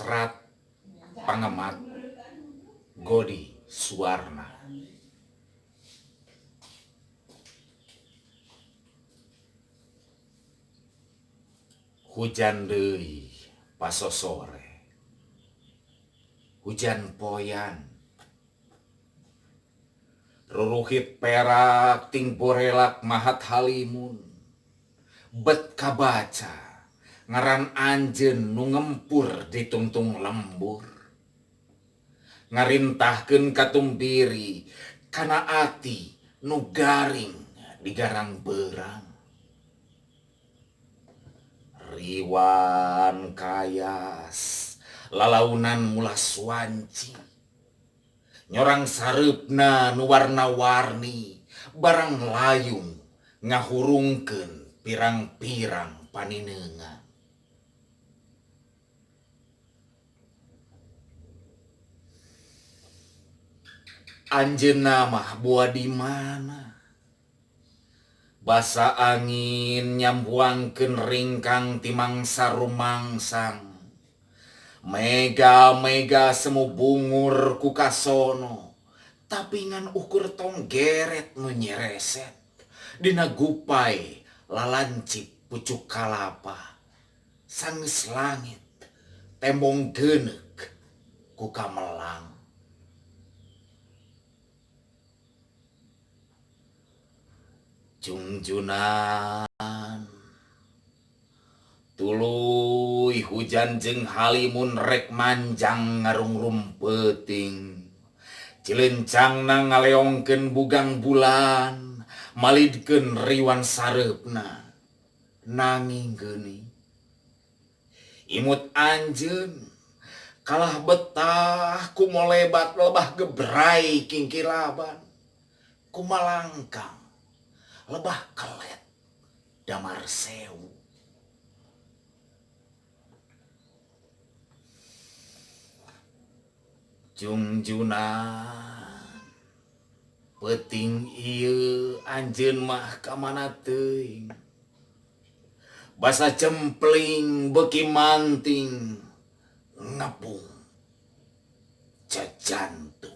Serat Pangemat Godi Suwarna. Hujan deui pasosore. Hujan poyan. Ruruhit perak ting borelak mahat halimun. Bet kabaca ngaran anjeun nu ngempur di tungtung lembur. Ngarintahkeun katumbiri kana ati nu garing digarang beurang. Riwan kayas lalaunan mulas wanci. Nyorang sareupna nu warna-warni barang layung ngahurungkeun pirang-pirang panineungan. Anjeunna mah boa di mana? Basa angin nyambuangkeun ringkang ti mangsa rumangsang. Mega-mega semu bungur ku kasono, tapi ngan ukur tonggeret nu nyereset dina gupai lalancip pucuk kalapa. Sangeus langit tembong geuneuk ku kamelang. Jungjunan tuluy hujan jeung halimun rek manjang ngarungrum peuting. Cilencangna ngaleongkeun bugang bulan malidkeun riwan sareupna nanging geuning. Imut anjeun kalah betah ku molebat lebah gebray kingkilaban kumalangkang lebah kelet damar sewu. Jungjunan peuting ieu anjeun mah ka mana teuing. Basa cempling beuki manting ngepung jajantung.